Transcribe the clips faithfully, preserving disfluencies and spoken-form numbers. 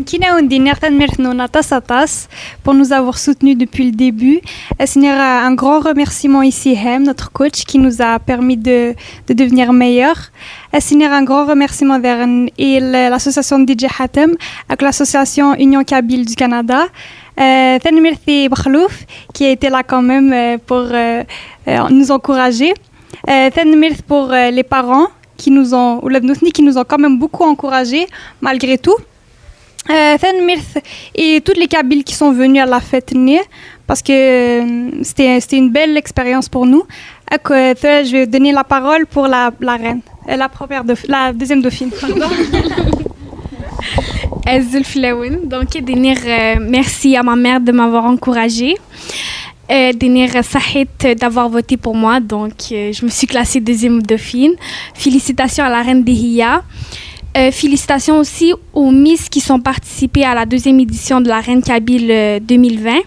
Nekkini ad wen-d-iniɣ tanemmirt-nwen aṭas aṭas pour nous avoir soutenus depuis le début. Ad s-iniɣ un grand remerciement i Sihem, notre coach, qui nous a permis de, de devenir meilleurs. Ad s-iniɣ un grand remerciement vers et l- l'association D J Hatem, avec l'association Union Kabyle du Canada. Euh, tanemmirt i Mexluf, qui a été là quand même euh, pour euh, euh, nous encourager. Euh, tanemmirt pour euh, les parents qui nous ont, ou la qui nous ont quand même beaucoup encouragés malgré tout. Euh, tanemmirt et toutes les Kabyles qui sont venus à la fête, parce que euh, c'était c'était une belle expérience pour nous. Donc, euh, je vais donner la parole pour la, la reine, euh, la première dauph- la deuxième dauphine. Pardon. Azul flawen. Donc, je vais dire euh, merci à ma mère de m'avoir encouragée. Euh, Denir Sahit d'avoir voté pour moi, donc euh, je me suis classée deuxième dauphine. Félicitations à la reine Dehiya. Euh, félicitations aussi aux Miss qui sont participées à la deuxième édition de la Reine Kabyle euh, deux mille vingt.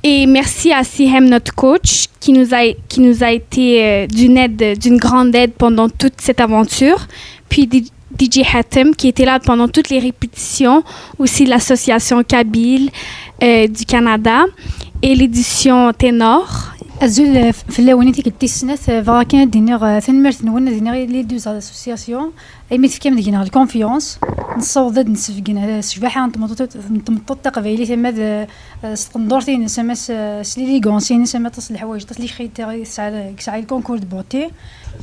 Et merci à Sihem, notre coach, qui nous a, qui nous a été euh, d'une aide, d'une grande aide pendant toute cette aventure. Puis D- D J Hatem, qui était là pendant toutes les répétitions, aussi l'association Kabyle euh, du Canada et l'édition Ténor. Azul euh, fell-awen i tikkelt tis snat, euh, bɣiɣ kan ad d-iniɣ euh, tanemmirt-nwen, ad iniɣ i les deux associations, imi tefkam deg-neɣ lconfiance. Nessaweḍ ad d-nsebgen euh, ccbaḥa n tmeṭṭut n tmeṭṭut taqbaylit, ama d euh, s tqendurt-ines, ama s s l'élégance-ines, ama aṭas n leḥwayeǧ, aṭas n lexriter i tesɛa i yesɛa le concours de beauté.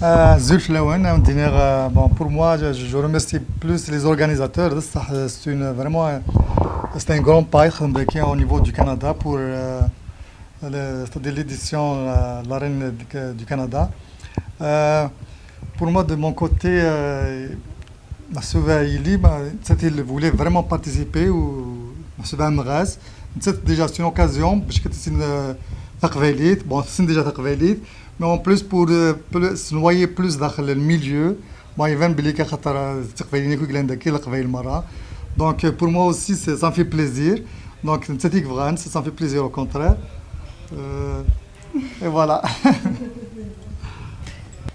Azul fell-awen, ad wen-d-iniɣ, euh, bon, pour moi, je, je remercie plus les organisateurs. C'est une, vraiment, euh, c'est un grand pas au niveau du Canada pour, euh, le- c'est-à-dire l'édition, euh, de la Reine du, du Canada. Euh, pour moi, de mon côté, euh, Mahsouba Yili, ma, il voulait vraiment participer ou Mahsouba Amraz. C'était déjà c'est une occasion, parce que c'est une, euh, taqbaylit, bon, c'est déjà taqbaylit, mais en plus pour euh, plus- se noyer plus dans le milieu, bon, il va me dire que c'est taqbaylit, que c'est taqbaylit. Donc euh, pour moi aussi, c'est- ça me fait plaisir. Donc, c'est ça me fait plaisir au contraire. Euh, Et voilà.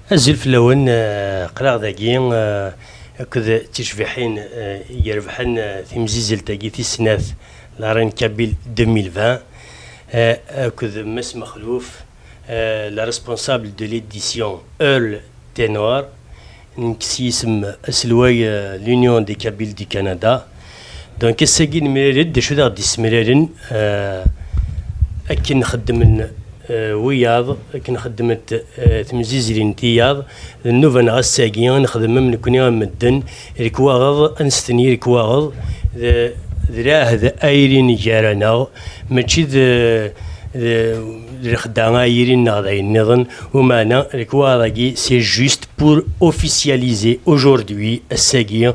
Azul fell-awen, eh, aql-aɣ dagi, eh, akked tticbiḥin, eh, i irebḥen, eh, timzizzelt-agi tis snat, la Reine Kabyle deux mille vingt, eh, akked Mass Mexluf, eh, le responsable de l'édition Earl Ténor, nekk s yisem aselway, eh, l'Union des Kabyles du Canada. Donc ass-agi nemlal-d, d acu d aɣ-d-issemlalen, eh, akken xeddmen, eh, wiyaḍ, akken xeddment, eh, temzizlin tiyaḍ, d nnuba-nneɣ ass-agi ad nexdem am nekni am medden, lekwaɣeḍ, ad nesteni lekwaɣeḍ, d, d lɛahd ayri-n gar-aneɣ, mačči d, d, d lexdeɛ ayri-nneɣ d ayen nniḍen, umeɛna lekwaɣeḍ-agi, c'est juste pour officialiser aujourd'hui, ass-agi,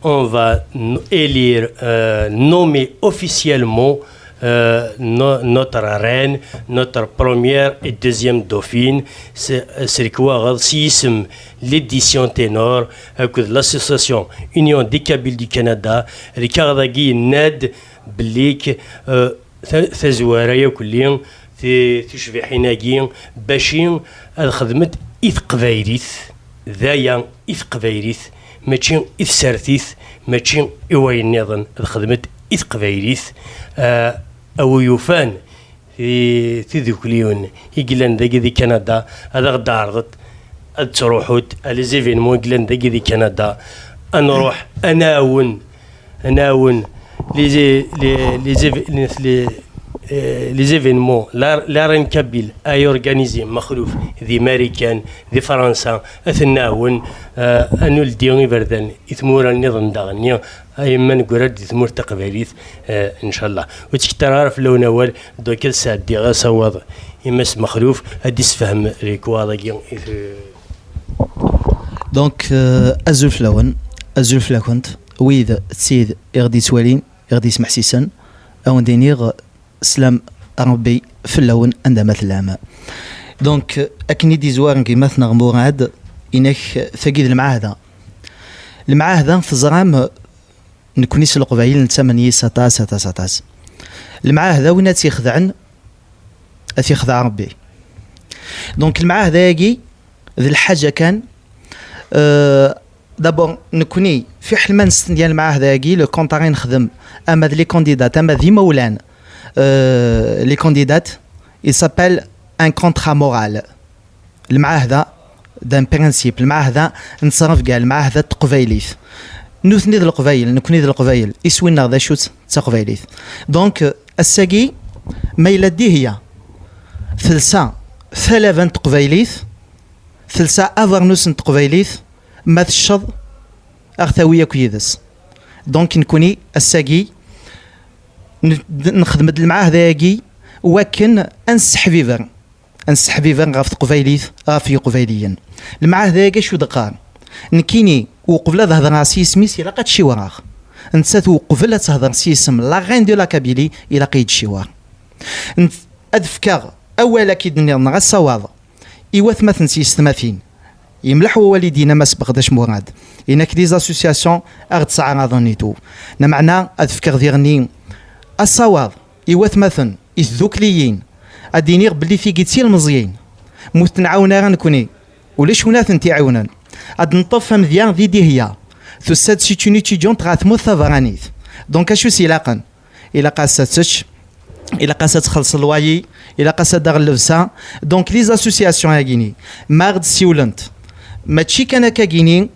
on va n- élire, euh, nommer officiellement euh, no- notre reine, notre première et deuxième dauphine, c'est c'est lekwaɣeḍ s yisem l'édition Ténor, akked l'association Union des Kabyles du Canada, lekwaɣeḍ-agi yenna-d belli k- euh, ta- tazwara yakk-lli, ti- tucbiḥin-agi, baci ad xedment i teqbaylit, d aya i teqbaylit, mačči i tsertit, mačči i wayen nniḍen, ad xedment i teqbaylit. Ah, a wi yufan ti- tidukliwin i yellan dagi di Canada, ad aɣ-d-ɛerḍent, ad ttruḥunt a les événements i yellan dagi di Canada, ad nruḥ ad nɛawen, ad nɛawen les, les, les, éve- les, les, euh, les événements, la, la Reine Kabyle a organisé Mexluf di Marikan, di Fransa, ad ten-nɛawen, euh, ad nuldi iberdan i tmura nniḍen daɣenni, ay ma negrad di tmurt taqbaylit, euh, ncallah. Ur ttkeṭṭireɣ ara fell-awen awal, donc ad sɛeddiɣ asawaḍ i Mass Mexluf, ad d-isefhem lekwaɣeḍ-agi i t- Donc, euh, azul fell-awen, azul fell-akent, wid d tid i ɣ-d-yettwalin, i ɣ-d-yesmeḥsisen, a wen-d-iniɣ slam n Rebbi fell-awen anda ma tellam. Donc, akken i d-izwar n gma-tneɣ Murad, inak tagi d lemɛahda. Lemɛahda, teẓram, nekni s Leqbayel nettamen yis aṭas, aṭas, aṭas. Lemɛahda, win ad tt-ixedɛen, ad t-ixdeɛ Rebbi. Donc, lemɛahda-agi, d lḥaǧa kan, euh, d'abord, nekni, fiḥel ma nestenyi lemɛahda-agi, le contrat i nexdem, ama d les candidats, ama d imawlan, euh, les candidats, il s'appelle un contrat moral. Lemɛahda d'un principe, lemɛahda n ttrebga, lemɛahda n teqbaylit. Nutni d Leqbayel, nekni d Leqbayel, iswi-nneɣ d acu-tt? D taqbaylit. Donc, euh, ass-agi, ma yella Dihya telsa talaba n teqbaylit, telsa abernus n teqbaylit, ma tecceḍ, ad ɣ-tawi akk yid-s. Donc, nekni, ass-agi, n-, d-, nexdem-d lemɛahda-agi wakken ad nesseḥbiber, ad nesseḥbiber ɣef teqbaylit, ɣef yiqbayliyen. Lemɛahda-agi acu d-qqar? Nekkini, uqbel ad hedreɣ s yisem-is, ilaq ad tciwreɣ. Nettat, uqbel ad tehder s yisem la reine de la Kabylie, ilaq ad yi-d-tciwer. Nt-, ad fkeɣ awal akka i d-nniḍen, neɣ asawaḍ, i watmaten s yessetmatin. Yemleḥ wawal i d-yenna Mass Beɣdac Murad. Yenna-k les associations ad ɣ-d-ttaɛraḍen et tout. Lameɛna ad fkeɣ diɣenni asawaḍ i watmaten, i tdukliyin, ad d-iniɣ belli tigi d tilmeẓyin. Ma ur ten-nɛawen ara nekni, ulac win ad tent-iɛiwnen. Ad neṭṭef amedya di Dihya. Tusa-d, c'est une étudiante ɣer tmurt tabeṛṛanit. Donc acu s-ilaqen? Ilaq-as ad tečč, ilaq-as ad txelleṣ lwayi, ilaq-as ad d-aɣ llebsa. Donc, les associations-agi-ni, ma ɣ-d-siwlent, mačči kan akka-gini,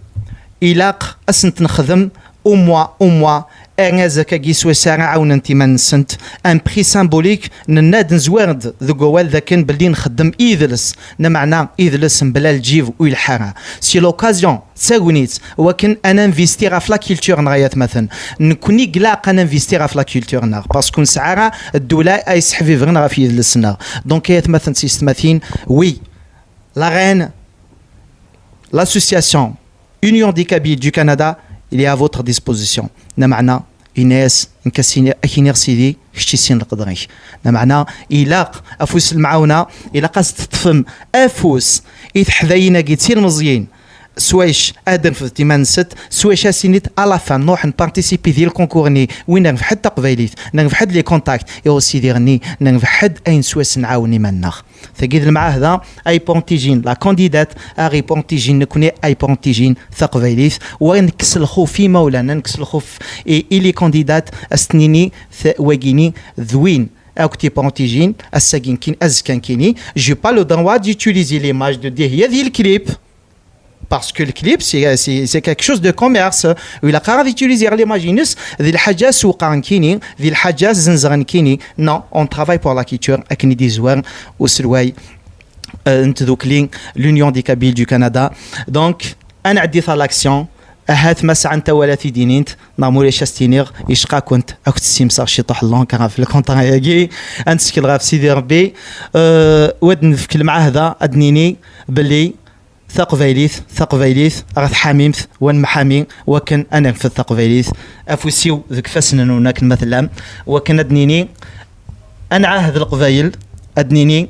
ilaq ad sent-nexdem au moins, au moins, arnaz akka-gi swayes ara ɛawnent iman-nsent, un prix symbolique, nenna-d, nezwar-d deg wawal d akken belli nxeddem idles, lameɛna idles mebla lǧib ur yelḥa ara. C'est l'occasion, d tagnit, wakken ad ninvesti ɣef la culture-nneɣ, ay atmaten. Nekni ilaq ad ninvesti ɣef la culture-nneɣ, parce que ur nesɛi ara ddula ay yesseḥbibren ɣef yidles-nneɣ. Donc, ay atmaten s yessetmatin, oui, la reine, l'association Union des Kabyles du Canada, il est à votre disposition. Lameɛna, yenna-yas, nekk ad s-ini-, ad k-iniɣ sidi, kečč issin leqder-ik. Lameɛna, ilaq afus n lemɛawna, ilaq ad s-teṭṭfem afus i teḥdayin-agi d tilmeẓyin, swayes ad d-refdent iman-nsent, swayes ad s-init à la fin, nruḥ nparticipi di lkunkur-nni, win nerbeḥ-d taqbaylit, nerbeḥ-d les contacts, et aussi diɣenni nerbeḥ-d ayen swayes nɛawen iman-nneɣ. Tagi d lemɛahda ay protégin la candidate, ay protégin nekni, ay protégin taqbaylit, wa nekkes lxuf i imawlan, nekkes lxuf i, i les candidates, ad s-nini t-, wagini d win akk t-protégin, ass-agi nekkini, azekka nekkini, j'ai pas le droit d'utiliser l'image de Dihya di le clip. Parce que le clip, c'est, c'est, c'est quelque chose de commerce. Ilaq ad utiliser l'image-ines, d lḥaǧa sewqeɣ nekkini, d lḥaǧa zzenzeɣ nekkini. Non, on travaille pour la culture, akken i d-yezwar uselway, euh, n tdukli, l'Union des Kabyles du Canada. Donc, ad nɛeddi à l'action. Ahat ma sɛant awal ad t-id-inint, neɣ ma ulac ad s-tiniɣ, icqa-kent, ad kent-ssimseɣ ciṭuḥ n l'encre ɣef lkuntra-agi, ad nettkel ɣef Sidi Rebbi, euh, u ad nefk lemɛahda, ad d-nini belli taqbaylit, taqbaylit, ɣer tḥamimt, wa nemḥami, wakken ad nerfed taqbaylit, afus-iw deg ifassen-nwen akken ma tellam, wakken ad d-nini, ad nɛahed Leqbayel, ad d-nini,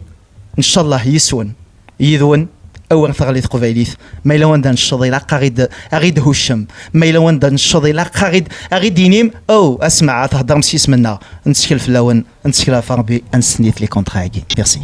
ncallah yis-wen, yid-wen, awer teɣli teqbaylit. Ma yella wanda necceḍ, ilaq ad ɣ-id-, ad ɣ-id-huccem. Ma yella wanda necceḍ, ilaq ad ɣ-id-, ad ɣ-id-inim, aw, asma, ad theddrem s yisem-nneɣ. Nettkel fell-awen, nettkel ɣef Rebbi, ad nestennit les contrats-agi. Merci.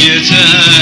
Yetɛedda